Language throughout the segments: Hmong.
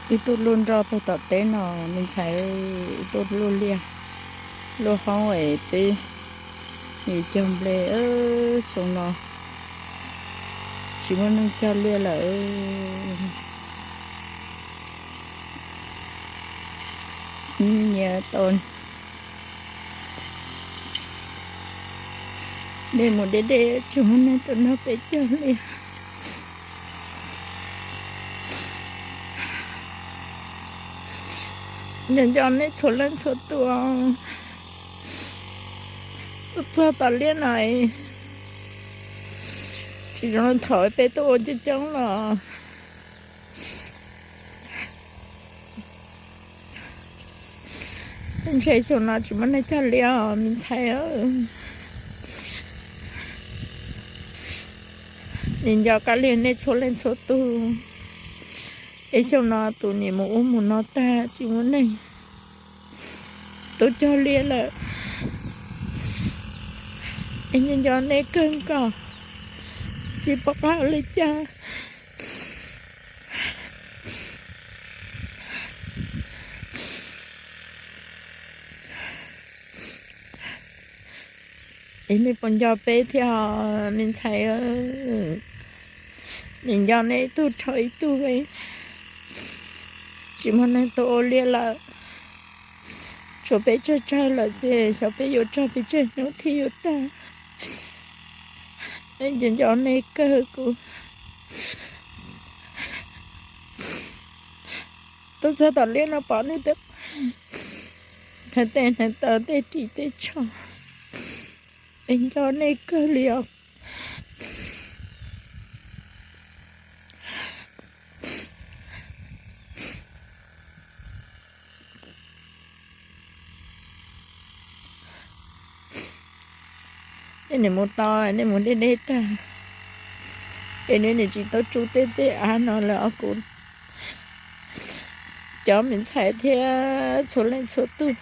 Wb tuaj luaj nroj pem tom teb no, me ntxhais, wb tuaj luaj liaj luaj hoob es peb yuav cog nplej. Xyoo no tsis muaj neeg cog liaj lawm. Nyiam tau nej mus deb deb tsis muaj neeg tuaj nrog peb cog liaj. Nco nco nej txhua leej txhua tus, tuaj txog tom liaj no, tsis zoo thaum peb tuaj ua coob coob los. Ntshe xyoo no tsis muaj neeg cog liaj os me ntxhais. Nim nco kab liag nej txhua leej txhua tus, es xyoo no tus niam mus ub mus no tag tsis muaj neeg tuaj cog liaj lawm. Es nco nco nej kawg nkaus, tsis pom qab ua li cas. Es nej puas nco peb thiab me ntxhais? Nim nco nej ib tug rau ib tug, tsis muaj neeg tuaj ua liaj lawm. Tshuav peb tsawg tsawg lawm xwb, xyov peb yuav tsawg pes tsawg hnub thiaj yuav tag. Nco nco nej kawg, kuv tuaj txog tom liaj no pom nej tej hneev tes hneev taw tej ris tej tsho, es nco nej kawg li os. Nej nim mus tau, nej mus deb deb tag, es nej nim tsis tau tsu tej tej av no lawm os kuv cov me ntxhais thiab txhua leej txhua tus.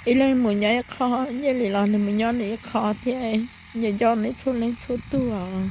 Ib leeg mus nyob ib qho, nyiaj li los nws mus nyob nws ib qho thiab. Nco nco nej txhua leej txhua tus os.